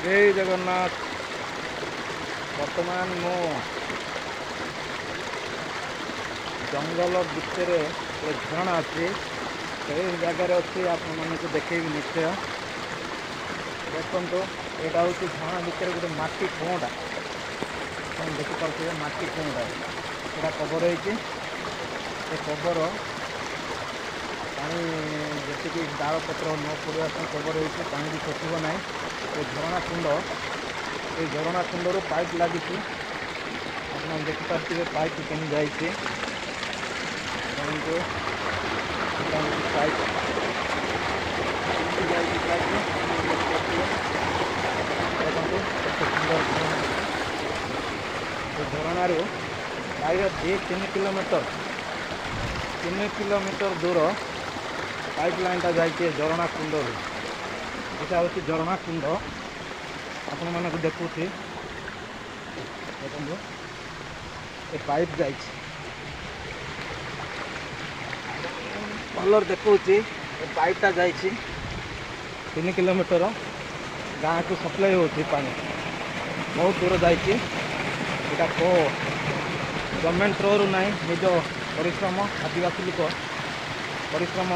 ଜୟ ଜଗନ୍ନାଥ। ବର୍ତ୍ତମାନ ମୁଁ ଜଙ୍ଗଲ ଭିତରେ ଗୋଟେ ଝରଣା ଅଛି, ସେଇ ଜାଗାରେ ଅଛି, ଆପଣମାନଙ୍କୁ ଦେଖେଇବି ନିଶ୍ଚୟ। ଦେଖନ୍ତୁ, ଏଇଟା ହେଉଛି ଝରଣା ଭିତରେ ଗୋଟେ ମାଟି କୁଅଁଟା, ଆପଣ ଦେଖିପାରୁଥିବେ ମାଟି କୁଅଁଟା। ସେଇଟା କଭର ହେଇଛି। ସେ କଭର ପାଣି ଯେତିକି ଡାଳ ପତ୍ର ନ ପଡ଼ିବା ପାଇଁ କଭର ହେଇଛି, ପାଣି ବି ଖସିବ ନାହିଁ। ସେ ଝରଣା କୁଣ୍ଡ, ଏଇ ଝରଣା କୁଣ୍ଡରୁ ପାଇପ୍ ଲାଗିଛି, ଆପଣ ଦେଖିପାରୁଥିବେ ପାଇପ୍ କେମିତି ଯାଇଛି। ଦେଖନ୍ତୁ, ଏଇଟା ହେଉଛି ପାଇପ୍, କେମିତି ଯାଇଛି ପାଇପ୍ ଆପଣ ଦେଖିପାରୁଥିବେ। ଦେଖନ୍ତୁ କେତେ ସୁନ୍ଦର ଝରଣା ଅଛି। ସେ ଝରଣାରୁ ପ୍ରାୟ 2-3 କିଲୋମିଟର, 3 କିଲୋମିଟର ଦୂର ପାଇପ୍ ଲାଇନ୍ଟା ଯାଇଛି ଝରଣା କୁଣ୍ଡରୁ। ଏଇଟା ହେଉଛି ଝରଣା କୁଣ୍ଡ, ଆପଣମାନଙ୍କୁ ଦେଖୁଛି। ଦେଖନ୍ତୁ, ଏ ପାଇପ୍ ଯାଇଛି, ଭଲରେ ଦେଖାଉଛି। ଏ ପାଇପ୍ଟା ଯାଇଛି 3 କିଲୋମିଟର, ଗାଁକୁ ସପ୍ଲାଇ ହେଉଛି ପାଣି, ବହୁତ ଦୂର ଯାଇଛି। ଏଇଟା କେଉଁ ଗଭର୍ଣ୍ଣମେଣ୍ଟ ଥ୍ରୋରୁ ନାହିଁ, ନିଜ ପରିଶ୍ରମ, ଆଦିବାସୀ ଲୋକ ପରିଶ୍ରମ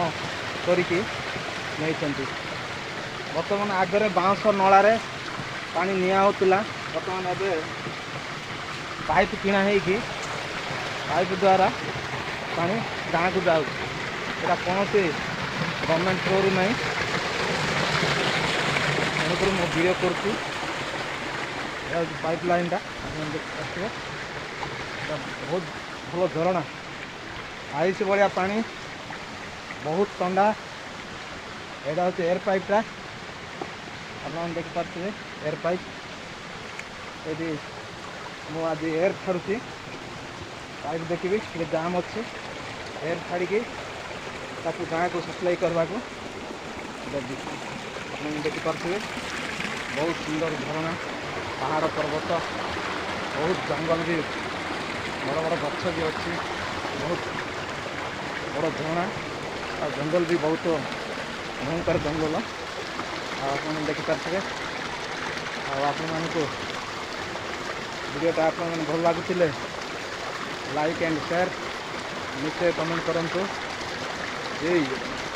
କରିକି ନେଇଛନ୍ତି। ବର୍ତ୍ତମାନ ଆଗରେ ବାଉଁଶ ନଳାରେ ପାଣି ନିଆ ହେଉଥିଲା, ବର୍ତ୍ତମାନ ଏବେ ପାଇପ୍ କିଣା ହେଇକି ପାଇପ୍ ଦ୍ୱାରା ପାଣି ଗାଁକୁ ଯାଉଛି। ଏଇଟା କୌଣସି ଗଭର୍ଣ୍ଣମେଣ୍ଟ ଥ୍ରୋରୁ ନାହିଁ, ତେଣୁକରି ମୁଁ ଭିଡ଼ିଓ କରୁଛି। ଏହା ହେଉଛି ପାଇପ୍ ଲାଇନ୍ଟା, ଆପଣ ଦେଖିପାରୁଥିବେ। ଏଇଟା ବହୁତ ଭଲ ଝରଣା, ଆଇସ୍ ଭଳିଆ ପାଣି, ବହୁତ ଥଣ୍ଡା। ଏଇଟା ହେଉଛି ଏୟାର ପାଇପ୍ଟା, ଆପଣମାନେ ଦେଖିପାରୁଥିବେ ଏୟାର ପାଇପ୍। ଏଇଠି ମୁଁ ଆଜି ଏୟାର ଛାଡ଼ୁଛି, ପାଇପ୍ ଦେଖିବି ଟିକେ ଜାମ୍ ଅଛି, ଏୟାର ଛାଡ଼ିକି ତାକୁ ଗାଁକୁ ସପ୍ଲାଇ କରିବାକୁ ଦେବି। ଆପଣମାନେ ଦେଖିପାରୁଥିବେ ବହୁତ ସୁନ୍ଦର ଝରଣା, ପାହାଡ଼ ପର୍ବତ, ବହୁତ ଜଙ୍ଗଲ ବି, ବଡ଼ ବଡ଼ ଗଛ ବି ଅଛି, ବହୁତ ବଡ଼ ଝରଣା ଆଉ ଜଙ୍ଗଲ ବି ବହୁତ ଭୟଙ୍କର ଜଙ୍ଗଲ। ଆଉ ଆପଣମାନେ ଦେଖିପାରୁଥିବେ। ଆଉ ଆପଣମାନଙ୍କୁ ଭିଡ଼ିଓଟା ଆପଣମାନେ ଭଲ ଲାଗୁଥିଲେ ଲାଇକ୍ ଆଣ୍ଡ ସେୟାର ନିଶ୍ଚୟ କମେଣ୍ଟ କରନ୍ତୁ। ଜୟ ଜଗନ୍ନାଥ।